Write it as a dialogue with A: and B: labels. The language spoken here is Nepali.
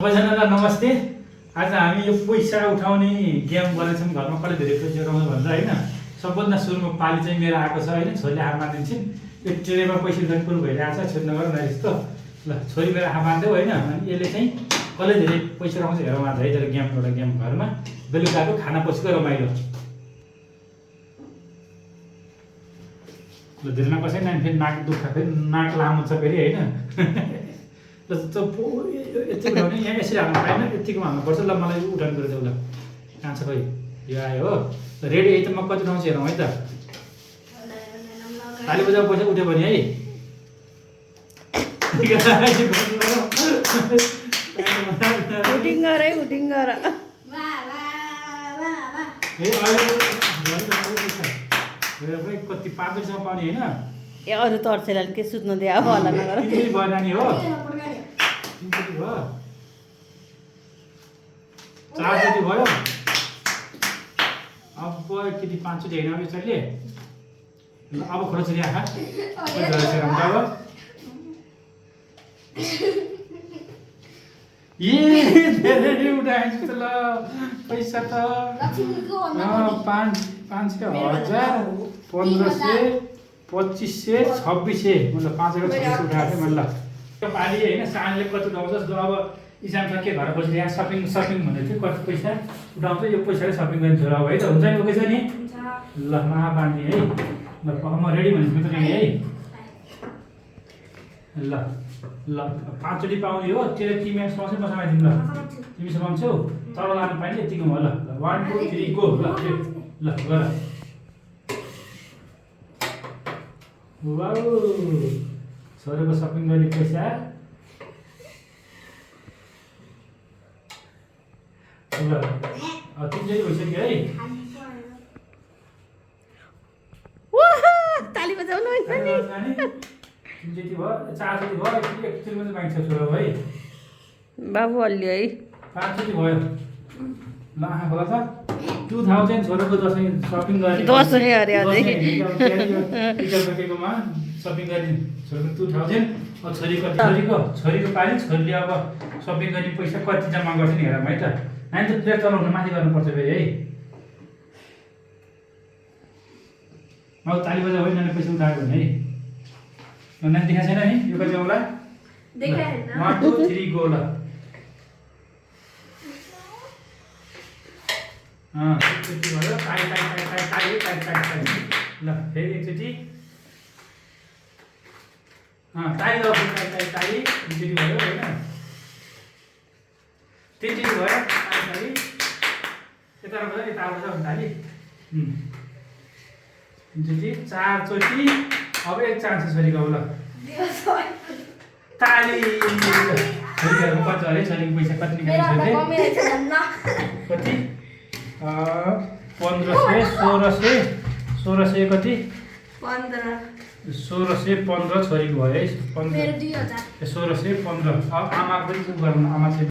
A: सबैजनालाई नमस्ते। आज हामी यो पैसा उठाउने गेम गर्दैछौँ। घरमा कसले धेरै पैसा उठाउँछ भनेर होइन। सबभन्दा सुरुमा पाली चाहिँ मेरो आएको छ होइन। छोरीले हात मानिदिन्छन्। यो ट्रेमा पैसा उठाउने कुरो भइरहेको छ। छोरी नगर न यस्तो ल। छोरी मेरो हात मान्देऊ होइन। अनि यसले चाहिँ कसले धेरै पैसा उठाउँछ हेरौँ आज है। तर गेम एउटा गेम घरमा बेलुकाको खाना पछिको रमाइलो ल। धेरै नकसै नानी फेरि नाक दुख्छ, फेरि नाक लामो छ फेरि होइन। ल यति उठाउने यहाँ यसरी हाल्नु पाएन, यतिको हाल्नुपर्छ। ल मलाई उठाउनु पऱ्यो देऊ ल। कहाँ छ खोइ यो आयो हो। रेडी है त म कति उठाउँछु हेरौँ है त। ताली बजाउ पैसा उठ्यो भने है।
B: उटिङ गर
A: कति 5 बजीसम्म पाउने होइन।
B: ए अरू तर्सेलाई के सुत्नु दिए अब होला नगर।
A: 3 बजी भयो नानी हो। 3 बजी भयो, 4 बजी भयो। अब केटी 5 चोटि होइन अब यसरी अब खोज्ने आँखा अब धेरै उठाएछु त ल। पैसा त 500, 1000, 1500, 2500, 2600 मतलब 5 र 26 उठाएको थिएँ मैले ल। त्यो पालि होइन सानले कति उठाउँछ। अब इसाम सके घर बसेर सपिङ भन्दै थियो। कति पैसा उठाउँछ यो पैसाले सपिङ गर्ने छोरा अब है त। हुन्छ नि ओके छ नि ल। महाबानी है ल। म रेडी भनेपछि त रेडी है ल। ल 5 चोटि पाउने हो। तेरो तिमी समाउँछौ म समाइदिउँ ल। तिमी समाउँछौ तर लानु पाइने यतिको हो ल। 1 2 3 गो ल। ल गर। वाउ छोरीको सपिङ गर्ने पैसा ल। 3 चोटि भइसक्यो है।
B: ताली बजाउनु होइन नि।
A: 3 चोटि भयो, 4 चोटि भयो। एकचोटिमा चाहिँ माग्छ छोरा है।
B: बाबु हल्लियो है।
A: 5 चोटि भयो ल। आँखा खोला त 2000 छोराको दसैँ सपिङ गर्ने
B: दसैँ अरे अझै
A: सकेकोमा सपिङ गर्ने छोरीको 2000। अब छोरीको पालि छोरीले अब सपिङ गर्ने पैसा कति जम्मा गर्छ नि हेरौँ है त। नानी त प्लेट चलाउनु माथि गर्नुपर्छ फेरि है। अब ताली बजाऊ है नानी पैसा उठायो भने है। नानी देखाएको छैन नि यो कति आउला। 1 2 3 गो ल। एकचोटि भयो ताली ल। फेरि एकचोटि ताली ल। ताली 2 चोटि भयो होइन। 3 चोटि भयो ताली। यता बजाऊ यता बजाऊ ताली 3 चोटि 4 चोटि। अब एक चान्स छोरीको ल। ताली छोरीहरूको कति अरे। छोरीको पैसा कति निकाल्नु कति 1500, 1600 कति 1615 छोरीको भयो है। 1615। अब आमाको पनि गरौँ। आमा चाहिँ